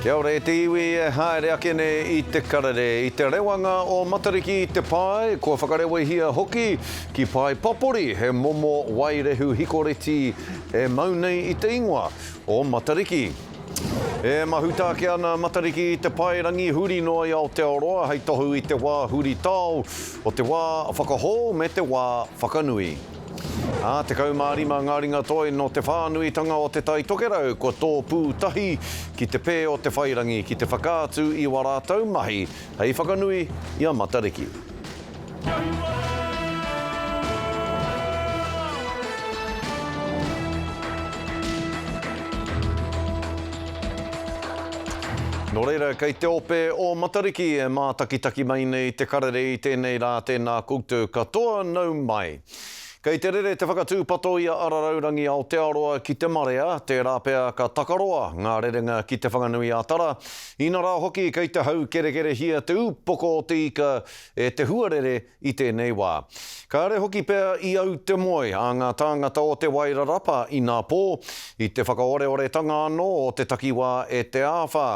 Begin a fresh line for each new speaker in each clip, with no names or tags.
Kia ora e te iwi e haere ake nei i te karere, i te rewanga o Matariki i te pae, kua whakarewehia hoki ki Pae Papori he momo wairehu hikoreti e mau nei i te ingoa o Matariki. E mahuta ake ana Matariki i te paerangi huri noa i Aotearoa hei tohu i te wā huritao o te wā whakahou me te wā whakanui. Ā, 15 ngā ringa toi nō te whānuitanga o Te Tai Tokerau kua tōpū tahi ki te pē o Te Whairangi ki te whakaatu i wā rātou mahi hei whakanui i a Matariki. Nō reira, kei te ope o Matariki e mātakitaki mai nei te karere i tēnei rā, tēnā koutou katoa, nau mai. Kei te rere te whakatūpato i a Araraurangi Aotearoa ki te marea, tērā pea ka takaroa ngā rerenga ki Te Whanganui-a-Tara, inarā hoki kei te haukerekerehia te upoko o te ika e te huarere i tēnei wā. Kāre hoki pea i au te moe a ngā tāngata o Te Wairarapa inā pō, i te whakaoreoretanga anō o te takiwā e te āwhā.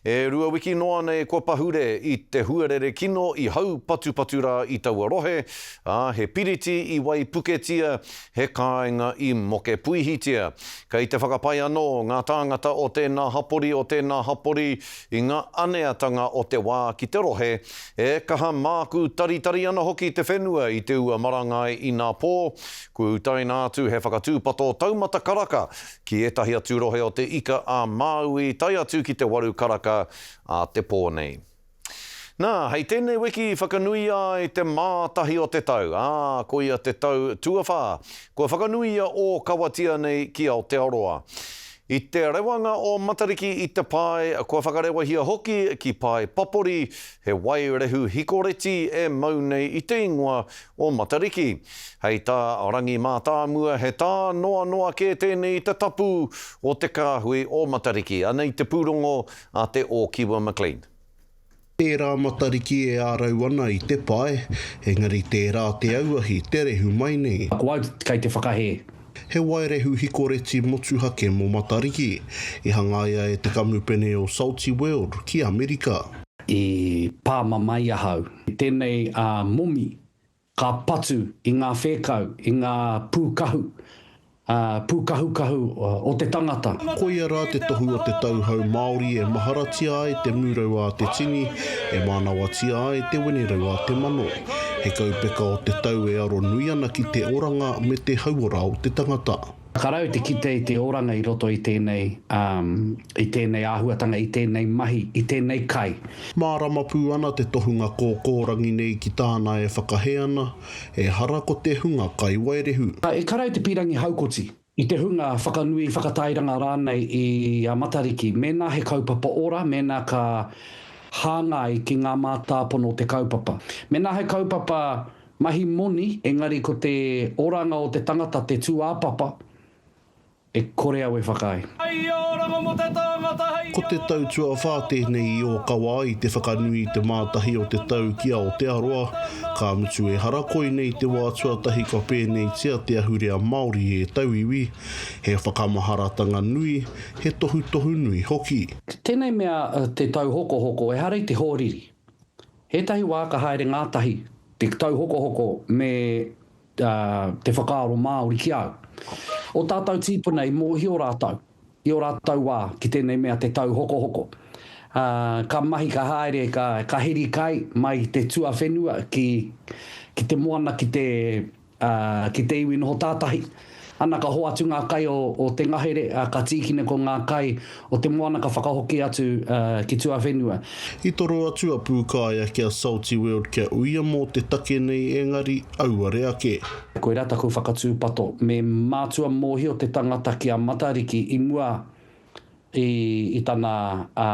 E rua wiki noa nei kua pahure i te huarere kino i haupatupatu rā i taua rohe, ā, he piriti i waipuketia, he kāinga i mokepuihitia. Kei te whakapai anō ngā tāngata o tēnā hapori, o tēnā hapori i ngā aneatanga o te wā ki te rohe, e kaha mākū taritari ana hoki te whenua i te ua marangai inā pō, kua utaina atu he whakatūpato taumata karaka ki ētahi atu rohe o Te Ika a Māui tae atu ki te waru karaka a te pō nei. Nā, hei tēnei wiki i whakanuia ai te mātahi o te tau, ā, koia te tau tuawhā kua whakanuia ōkawatia nei ki Aotearoa. I te rewanga o Matariki i te pae, kua whakarewahia hoki ki Pae Papori, he wairehu hikoreti e mau nei i te ingoa o Matariki. Hei tā Rangi Mātāmua, he tānoanoa kē tēnei i te tapu o te kāhui o Matariki. Anei te pūrongo a te Ōkiwa McLean.
Tērā Matariki e ārau ana i te pae, engari tērā te auahi te rehu mai nei.
Ko au kei te whakahē.
He wairehu hikoreti motuhake mō Matariki, i hangaia e te kamupene o Salty World ki Amerika.
I pāmamae ahau. Tēnei momi Ka patu i ngā whēkau, i ngā pūkahu, ā, pūkahukahu o te tangata.
Koia rā te tohu o te tauhou Māori e maharatia ai te mūrau a te tini, e mānawatia ai te wenerau a te mano. He kaupeka o te tau e aro nui ana ki te oranga me te hauora o te tangata.
Ka rau te kite i te oranga i roto i tēnei, i tēnei āhuatanga, i tēnei mahi, i tēnei kai.
Mārama pū ana te tohunga kōkōrangi nei ki tāna e whakahē ana, ehara ko te hunga kai wairehu.
E ka rau te pīrangi haukoti i te hunga whakanui, whakatairanga rānei i a Matariki, mēnā he kaupapa ora, mēnā ka hāngai ki ngā mātāpono o te kaupapa. Mēnā he kaupapa Mahi moni, engari ko te oranga o te tangata te tūāpapa, e kore au e whakaae.
Ko te tau tuawhā tēnei i ōkawa ai te whakanui i te mātahi o te tau ki Aotearoa, ka mutu ehara koinei te wā tuatahi kua pēneitia te ahurea Māori e tauiwi, he whakamaharatanga nui, he tohutohu nui hoki.
Tēnei mea te tauhokohoko, ehara i te hōriri. Ētahi wā ka haere ngātahi te tauhokohoko me te whakaaro Māori ki au. O tātou tīpuna i mōhio rātou i ō rātou wā ki tēnei mea te tauhokohoko. Ka mahi, ka haere, ka heri kai mai i te tuawhenua ki te moana ki te Ā, ki te iwi noho tātahi. Ana ka hoatu ngā kai o, o te ngahere, ā, ka tīkina ko ngā kai o te moana ka whakahoki atu, ā, ki tuawhenua.
I toro atu a Pūkāea ki a Salty World kia uia mō te take nei engari auare ake.
Koirā taku whakatūpato, me mātua mōhio te tangata ki a Matariki i mua i, i tana, ā,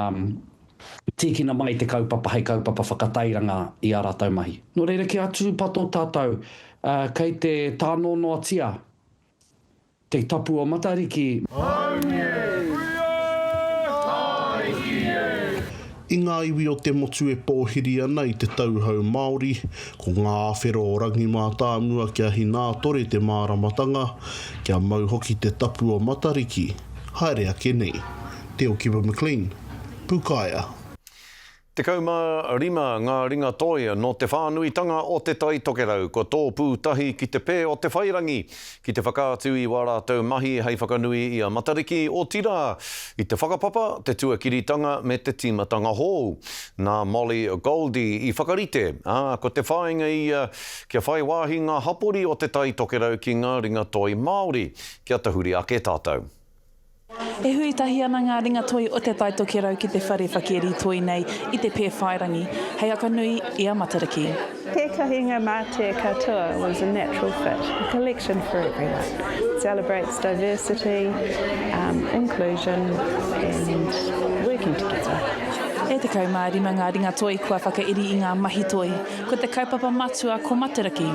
tīkina mai te kaupapa hei kaupapa whakatairanga i ā rātou mahi. Nō reira kia tūpato tātou, ā, kei te tānoanoatia te tapu o Matariki.
I ngā iwi o te motu e pōhiri ana i te tauhou Māori, ko ngā āwhero o Rangi Mātāmua kia hinātore te māramatanga, kia mau hoki te tapu o Matariki, haere ake nei. Te Okiwa McLean. Pukaea.
15 ngā ringa toi nō te whānuitanga o Te Tai Tokerau kua tōpū tahi ki te pē o Te Whairangi ki te whakaatu i wā rātou mahi hei whakanui i a Matariki, otirā, i te whakapapa, te tuakiritanga me te tīmatanga hou. Nā Molly Goldie i whakarite, ā, ko te whāinga ia kia whai wāhi ngā hapori o Te Tai Tokerau ki ngā ringa toi Māori. Kia tahuri ake tātou.
E hui tahi ana ngā ringatoi o Te Tai Tokerau ki te whare whakairi toi nei i te Pēwhairangi, hei whakanui i a Matariki.
Te Kohinga Mate Katoa was a natural fit, a collection for everyone. It celebrates diversity, um, inclusion and working together.
E 15 ngā ringatoi kua whakairi i ngā mahi toi. Ko te kaupapa matua ko Matariki.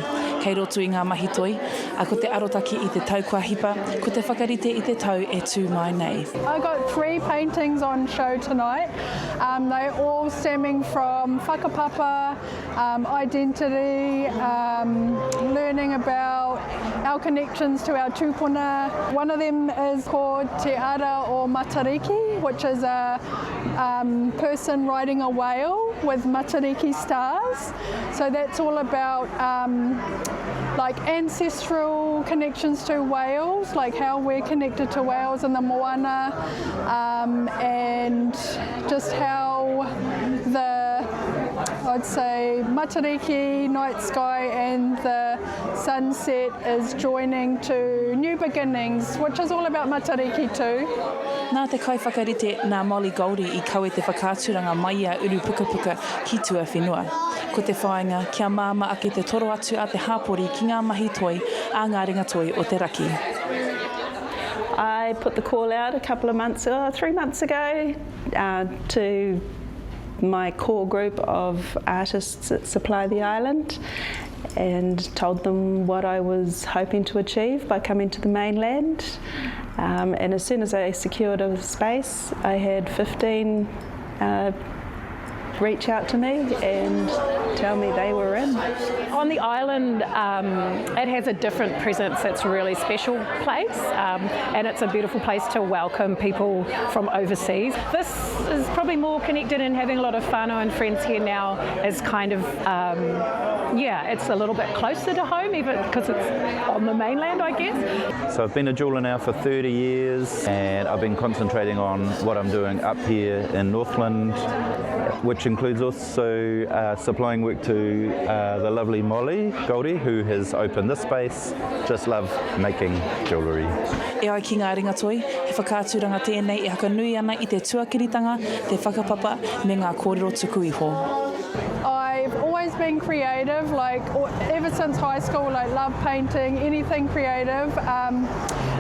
Kei roto i ngā mahi toi, a ko te arotake i te tau kua hipa, ko te whakarite i te tau e tū mai nei.
I got three paintings on show tonight. Um, they all stemming from whakapapa, um, identity, um, learning about our connections to our tūpuna. One of them is called Te Ara o Matariki, which is a um, person riding a whale with Matariki stars. So that's all about um, like ancestral connections to whales, like how we're connected to whales and the moana, um, and just how the I'd say Matariki, night sky, and the sunset is joining to new beginnings, which is all about Matariki too.
Nā te kaiwhakarite, nā Molly Goldie i kawe te whakaaturanga mai i a Urupukapuka ki tuawhenua. Ko te whāinga, kia māmā ake te toro atu a te hāpori ki ngā mahi toi a ngā ringatoi o te raki.
I put the call out a couple of months, oh, three months ago uh, to my core group of artists that supply the island and told them what I was hoping to achieve by coming to the mainland. Um, and as soon as I secured a space, I had 15 uh, reach out to me and tell me they were in.
On the island, um, it has a different presence. It's a really special place, um, and it's a beautiful place to welcome people from overseas. This is probably more connected and having a lot of whānau and friends here now is kind of, um, yeah, it's a little bit closer to home, even because it's on the mainland, I guess.
So I've been a jeweller now for 30 years, and I've been concentrating on what I'm doing up here in Northland, which includes also uh, supplying work to uh, the lovely Molly Goldie, who has opened this space. Just love making jewellery.
E ai ki ngā ringatoi, he whakaaturanga tēnei e hakanui ana i te tuakiritanga, te whakapapa, me ngā kōrero tuku iho.
I've always been creative, like ever since high school, like love painting, anything creative. Um,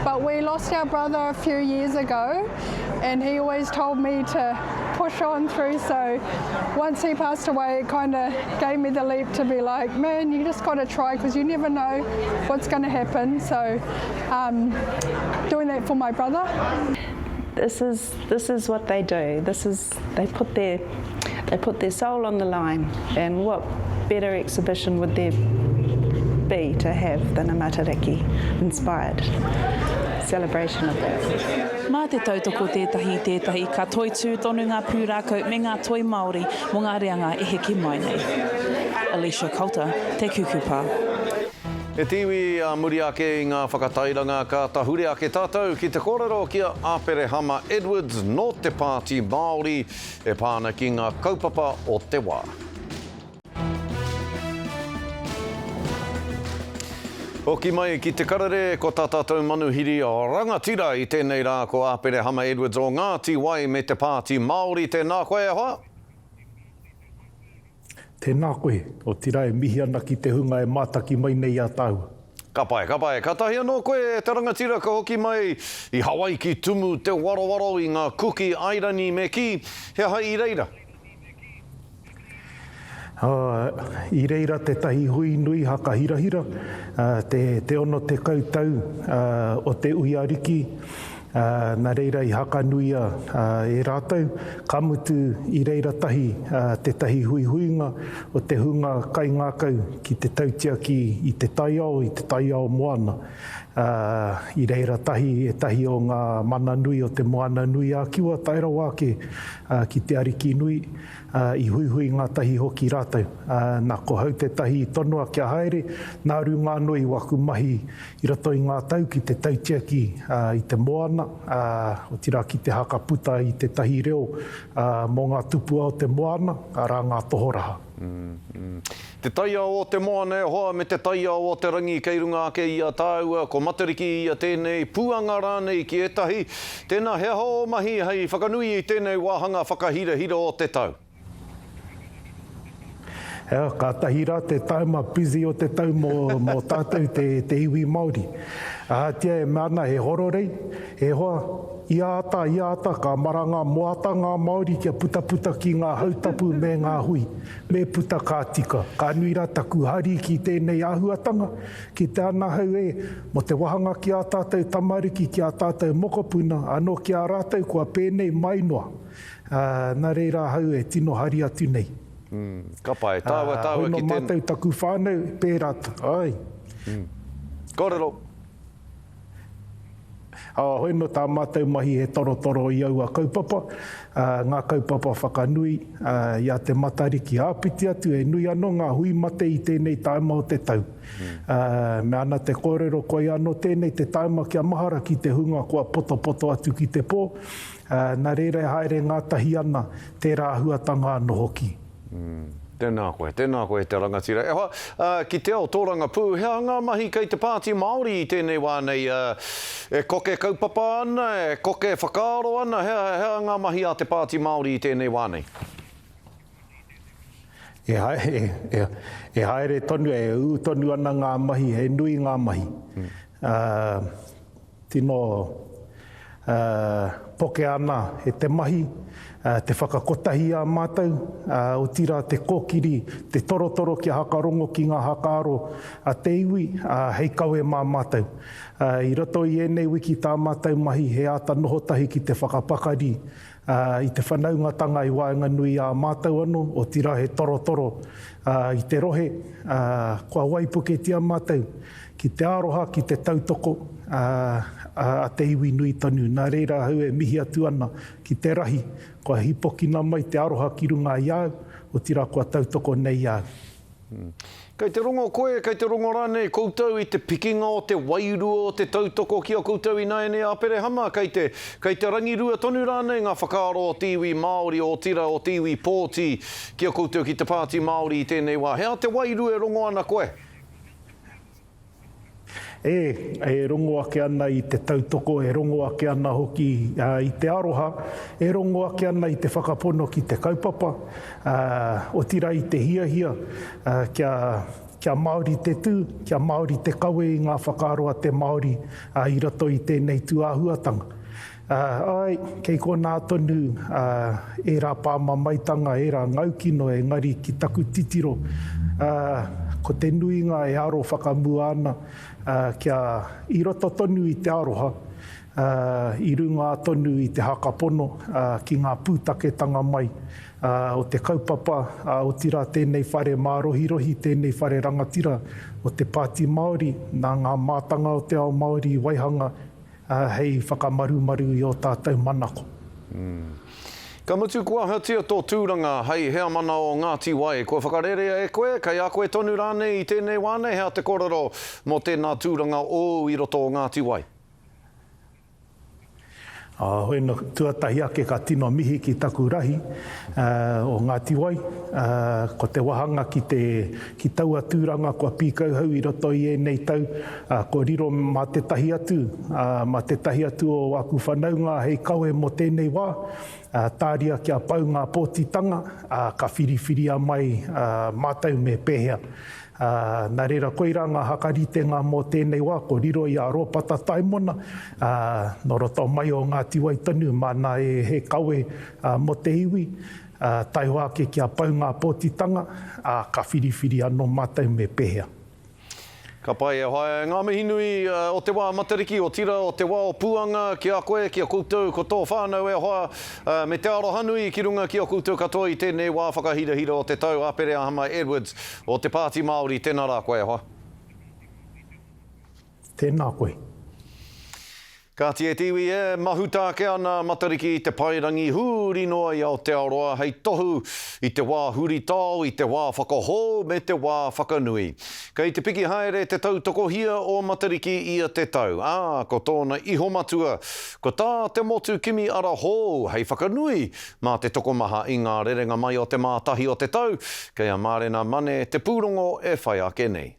but we lost our brother a few years ago, and he always told me to push on through. So once he passed away, it kind of gave me the leap to be like, man, you just got to try because you never know what's going to happen. So um, doing that for my brother.
This is this is what they do. This is they put their they put their soul on the line, and what better exhibition would there be to have than a Matariki inspired celebration of that.
Mā te tautoko tētahi i tētahi, ka toitū tonu ngā pūrākau me ngā toi Māori mō ngā reanga e heke mai nei. Alicia Coulter, Te Kukupa.
E te iwi, ā muri ake i ngā whakatairanga ka tahuri ake tātou ki te kōrero ki a Aperehama Edwards nō te Pāti Māori e pā ana ki ngā kaupapa o te wā. Hoki mai ki te karere, ko tā tātou manuhiri rangatira i tēnei rā ko Aperehama Edwards o Ngāti Wai me te Pāti Māori. Tēnā koe e hoa.
Tēnā koe, otirā e mihi ana ki te hunga e mātaki mai nei i a tāua.
Ka pai, ka pai. Kātahi anō koe e te rangatira ka hoki mai i Hawaiki tumu te warowaro i ngā Kuki Airani me kī, he aha i reira?
I reira tētahi hui nui hakahirahira, te 60 tau o te Ui Ariki. Nā reira i hakanuia e rātou, ka mutu i reira tahi tētahi huihuinga o te hunga kaingākau ki te tautiaki i te taiao, i te taiao moana. I reira tahi ētahi o ngā mana nui o Te Moana-nui-a-Kiwa tae rawa ake ki Te Arikinui, i huihui ngātahi hoki rātou. Nā, ko hau tētahi i tonoa kia haere, nā runga anō i waku mahi i roto i ngā tau ki te tautiaki i te moana, otirā ki te hakaputa i tētahi reo mō ngā tupua o te moana, arā ngā tohoraha.
Te taiao o te moana e hoa me te taiao o te rangi kei runga ake i a tāua, ko Matariki ia tēnei, puanga rānei ki ētahi. Tēnā he aha ō mahi hei whakanui i tēnei wāhanga whakahirahira o te tau?
Ea, kātahi rā te taima busy o te tau mō, mō tātou te, te iwi Māori. Ahatia e mea ana he hororei, e hoa, ia ata, ia ata ka maranga moata ngā Māori kia putaputa ki ngā hautapu me ngā hui. Me puta ka tika. Ka nui rā taku hari ki tēnei āhuatanga, ki te ana hau e, mō te wahanga ki ā tātou tamariki, ki ā tātou mokopuna, anō ki a rātou kua pēnei mai noa. Ā, nā reira ahau e tino hari atu nei.
Ka pai. Tāua, tāua ki
te. Hoi nō mātou taku whānau, pērā, āe.
Kōrero.
Ā, hoi nō tā mātou mahi he torotoro i aua kaupapa, ā, ngā kaupapa whakanui, ā, i a Te Matariki. Āpiti atu, he nui anō ngā hui mate i tēnei taima o te tau. Ā, me ana te kōrero, koia anō tēnei te taima kia mahara ki te hunga kua potopoto atu ki te pō, Ā, nā reira e haere ngātahi ana tērā āhuatanga anō hoki.
Tēnā koe, tēnā koe e te rangatira. E hoa, ā, ki te ao tōrangapū, he aha ngā mahi kei te Pāti Māori i tēnei wā nei, ā, e koke kaupapa ana, e koke whakaaro ana, he aha, he aha ngā mahi a te Pāti Māori i tēnei wā nei?
E, e, e haere tonu, e ū tonu ana ngā mahi, he nui ngā mahi. Ā, Tino poke ana e te mahi, te whakakotahi i a mātou, otirā te kōkiri, te torotoro kia hakarongo ki ngā hakaaro a te iwi hei kawe mā mātou. I roto i ēnei wiki tā mātou mahi he āta noho tahi ki te whakapakari i te whanaungatanga i waenganui i a mātou anō, otirā he torotoro i te rohe, kua waipuketia mātou ki te aroha, ki te tautoko a te iwi nui tonu. Nā reira ahau e mihi atu ana ki te rahi, kua hīpokina mai te aroha ki runga i a au, otirā kua tautoko nei i a au.
Kei te rongo koe, kei te rongo rānei koutou i te pikinga o te wairua o te tautoko ki a koutou ināianei Aperehama? Kei te, kei te rangirua tonu rānei ngā whakaaro o te iwi Māori, otirā o te iwi pōti ki a koutou ki te Pāti Māori i tēnei wā? He aha te wairua e rongo ana koe?
E, e rongo ake ana i te tautoko, e rongo ake ana hoki i te aroha, e rongo ake ana i te whakapono ki te kaupapa, otirā i te hiahia kia, kia Māori te tū, kia Māori te kawe i ngā whakaaro a te Māori i roto i tēnei tūāhuatanga. Āe, kei konā tonu ērā pāmamaetanga, ērā ngaukino, engari ki taku titiro, ko te nuinga e aro whakamua ana kia i roto tonu i te aroha, i runga tonu i te hakapono ki ngā pūtaketanga mai o te kaupapa, otirā tēnei whare mārohirohi, tēnei whare rangatira o te Pāti Māori, nā ngā mātanga o te ao Māori i waihanga hei whakamarumaru i ō tātou manako.
Ka mutu kua ahatia tō tūranga hei heamana o Ngāti Wai, kua whakarerea e koe, kei a koe tonu rānei i tēnei wā nei, he aha te kōrero mō tēnā tūranga ōu i roto o Ngāti Wai?
Ā, hoi nō, tuatahi ake ka tino mihi ki taku rahi o Ngāti Wai, ko te wahanga ki te, ki taua tūranga kua pīkauhau i roto i ēnei tau, Ā, kua riro mā tētahi atu, ā, mā tētahi atu o aku whanaunga hei kawe mō tēnei wā, ā, tāria kia pau ngā pōtitanga, ā, ka whiriwhiria mai, ā, mātou me pēhea. Ā, nā reira koirā ngā hakaritenga mō tēnei wā, kua riro i a Rōpata Taimona, ā, nō roto mai o Ngāti Wai tonu, māna e he kawe, ā, mō te iwi, ā, taihoa ake kia pau ngā pōtitanga, ā, ka whiriwhiri anō mātou me pēhea.
Ka pai e hoa e. Ngā mihi nui o te wā Matariki, otira o te wā o Puanga ki a koe, ki a koutou, ko tō whānau e hoa, me te aroha nui ki runga ki a koutou katoa i tēnei wā whakahirahira o te tau. Apereahama Edwards o Te Pāti Māori, tēnā rā koe e hoa.
Tēnā koe.
Kāti e te iwi e, mahuta ake ana a Matariki i te paerangi huri noa i Aotearoa hei tohu i te wā huritao, i te wā whakahou me te wā whakanui. Kei te piki haere te tautokohia o Matariki ia te tau, ā, ko tōna ihomatua, ko tā te motu kimi ara hou hei whakanui mā te tokomaha i ngā rerenga mai o te mātahi o te tau, kei a Mārena Mane te pūrongo e whai ake nei.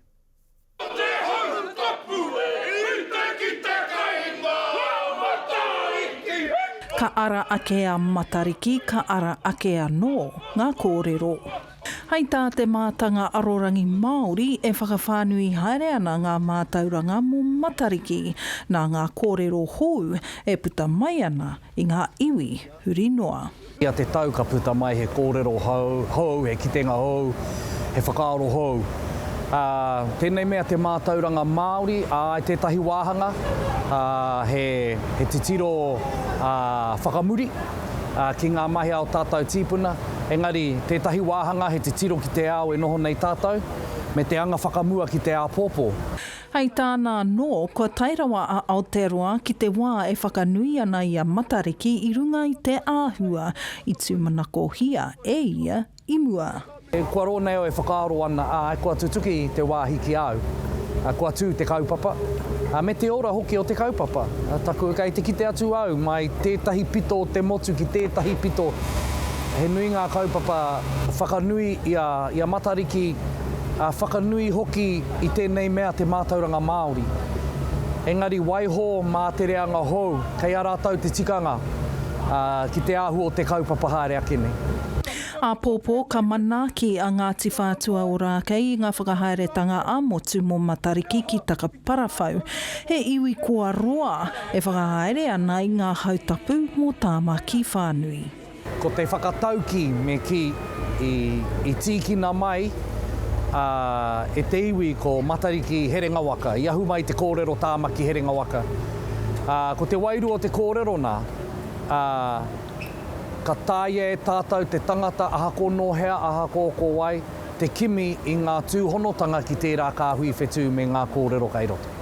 Te hau tapu e rite ki te kainga o Matariki.
Ka ara ake a Matariki, ka ara ake anō ngā kōrero. Hei tā te mātanga arorangi Māori, e whakawhānui haere ana ngā mātauranga mō Matariki nā ngā kōrero hou e puta mai ana i ngā iwi huri noa.
Ia te tau ka puta mai he kōrero hou, he kitenga hou, he whakaaro hou. Ā, tēnei mea te mātauranga Māori, āe tētahi wāhanga, ā, he, he titiro, ā, whakamuri, ā, ki ngā mahi a ō tātou tīpuna, engari tētahi wāhanga he titiro ki te ao e noho nei tātou, me te anga whakamua ki te āpōpō.
Hei tāna anō, kua tae rawa a Aotearoa ki te wā e whakanui ana i a Matariki i runga i te āhua i tūmanakohia e ia i mua.
Kua roa nei au e whakaaro ana, āe, kua tutuki te wāhi ki a au. Kua tū te kaupapa, me te ora hoki o te kaupapa. Taku, kei te kite atu au mai tētahi pito o te motu ki tētahi pito, he nui ngā kaupapa whakanui i a Matariki, ā, whakanui hoki i tēnei mea te mātauranga Māori. Engari waiho mā te reanga hou, kei a rātou te tikanga, ā, ki te āhua o te kaupapa haere ake nei.
Āpōpō ka manaaki a Ngāti Whātua Ōrākei i ngā whakahaeretanga ā-motu mō Matariki ki Takaparawhau, he iwi kua roa e whakahaere ana i ngā hautapu mō Tāmaki whānui.
Ko te whakataukī me kī i tīkina mai e te iwi ko Matariki Herenga Waka, i ahu mai te kōrero Tāmaki Herenga Waka. Ko te wairua o te kōrero nā, ka taea e tātou te tangata ahako nō hea, ahako ko wai, te kimi i ngā tūhonotanga ki tērā kāhui whetū me ngā kōrero kei roto.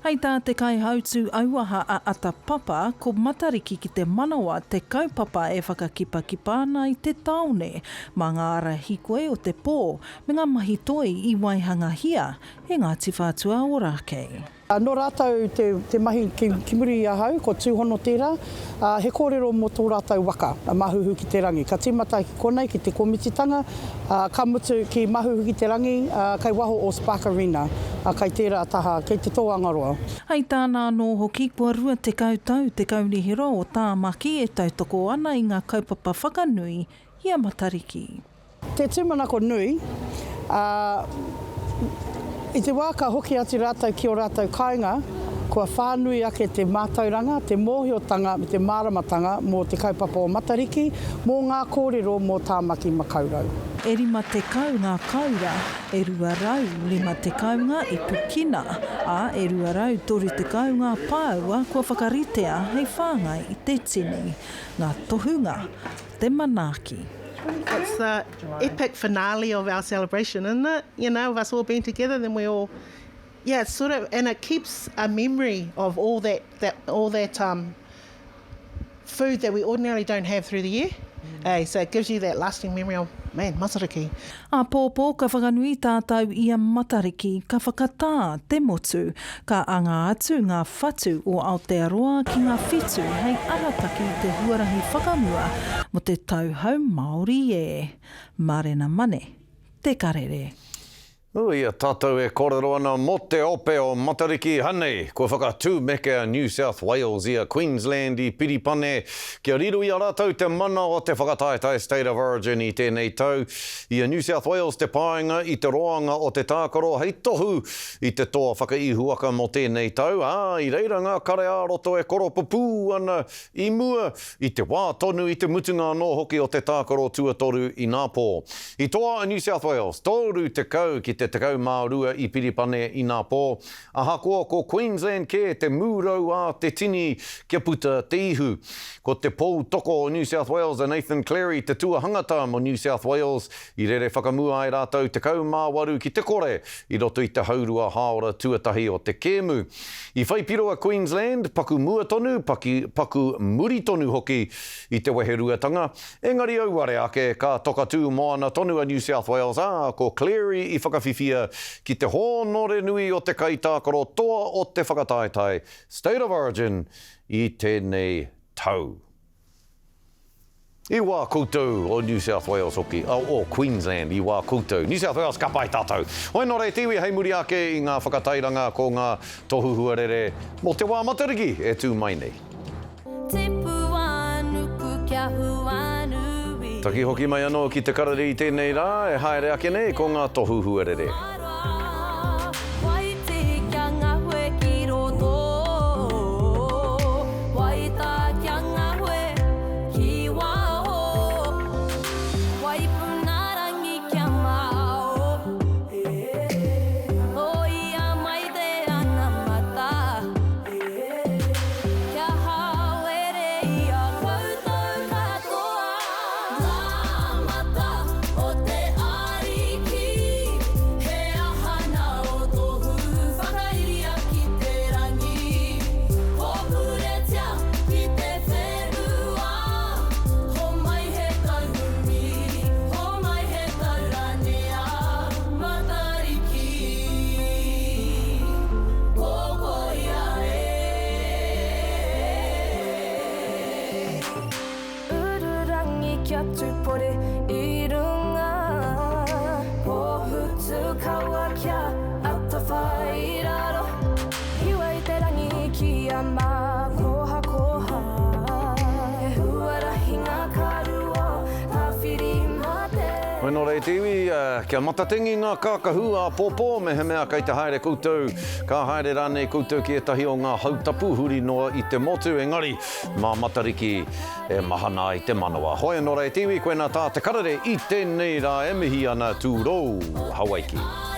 Hei tā te kaihautū auaha a Ata Papa, ko Matariki ki te manawa te kaupapa e whakakipakipa ana i te tāone mā ngā ara hikoi o te pō me ngā mahi toi i waihangahia e Ngāti Whātua Ōrākei.
Nō rātou te mahi ki muri i ahau, ko Tūhono tērā, ā, he kōrero mō tō rātou waka, a Mahuhu ki te Rangi. Ka tīmata ki konei, ki te komititanga, ā, ka mutu ki Mahuhu ki te Rangi, ā, kei waho o Spark Arena, ā, kei tērā taha, kei te Tōangaroa.
Hei tāna anō hoki, kua 20 tau te Kaunihera o Tāmaki e tautoko ana i ngā kaupapa whakanui i a Matariki.
Te tūmanako nui, ā, i te wā ka hoki atu rātou ki ō rātou kāinga, kua whānui ake te mātauranga, te mōhiotanga me te māramatanga mō te kaupapa o Matariki, mō ngā kōrero mō Tāmaki Makaurau.
E 50 ngā kāura, e 250 ngā ipu kina, ā, e 230 ngā pāua kua whakaritea hei whāngai i te tini. Ngā tohunga te manaaki.
It's the epic finale of our celebration, isn't it? You know, of us all being together, then we all, yeah, it's sort of, and it keeps a memory of all that, that all that um, food that we ordinarily don't have through the year. Mm. Hey, so it gives you that lasting memory of, man, Matariki.
Āpōpō ka whakanui tātou i a Matariki, ka whakatā te motu. Ka anga atu ngā whatu o Aotearoa ki ngā whetū hei arataki i te huarahi whakamua mō te tau hou Māori e. Mārena Mane, Te Karere.
I a tātou e kōrero ana mō te ope o Matariki, hanei, kua whakatūmeke a New South Wales i a Queensland i Piripane kia riro i a rātou te mana o te whakataetae State of Origin i tēnei tau. I a New South Wales te paenga i te roanga o te tākaro hei tohu i te toa whakaihuwaka mō tēnei tau, ā, i reira ngā kare ā-roto e koropupū ana i mua i te wā tonu i te mutunga anō hoki o te tākaro tuatoru inapō. I toa a New South Wales, 30 ki te. te 12 i Piripane inapō, ahakoa ko Queensland kē te mūrau a te tini kia puta te ihu. Ko te pou toko o New South Wales a Nathan Cleary te tuahangata mō New South Wales i rere whakamua ai rātou 18 ki te kore i roto i te haurua hāora tuatahi o te kēmu. I whai piro a Queensland, paku mua tonu, paki, paku muri tonu hoki i te weheruatanga, engari auare ake ka toka tū moana tonu a New South Wales, ā, ko Cleary i whakawhiwhia ki te hōnore nui o te kaitākaro toa o te whakataetae State of Origin i tēnei tau. I wā koutou o New South Wales hoki, o, o Queensland, i wā koutou. New South Wales, ka pai tātou. Hoi nō reira te iwi hei muri ake i ngā whakatairanga ko ngā tohu huarere mō te wā Matariki e tū mai nei.
Tipu ā-nuku kia huanui.
Taki hoki mai anō ki te karere i tēnei rā e haere ake nei ko ngā tohu huarere.
Ngā mata o te Ariki, he aha nā o tohu whakairia ki te rangi, kōpuretia ki te whenua, homai he tauhumi, homai he tauranea, Matariki, ko koia e.
Ururangi kia tupore i runga Pohutukawa kia atawhai i raro Hiwa i te rangi kia mākohakoha He huarahi ngā karu o Tāwhirimātea.
Hoi nō reira te iwi, kia matatengi ngā kākahu āpōpō mehemea kei te haere koutou, ka haere rānei koutou ki ētahi o ngā hautapu huri noa i te motu, engari mā Matariki e mahana ai te manawa. Hoi anō rā e te iwi, koinā tā te karere i tēnei rā e mihi ana Tūrou, Hawaiki.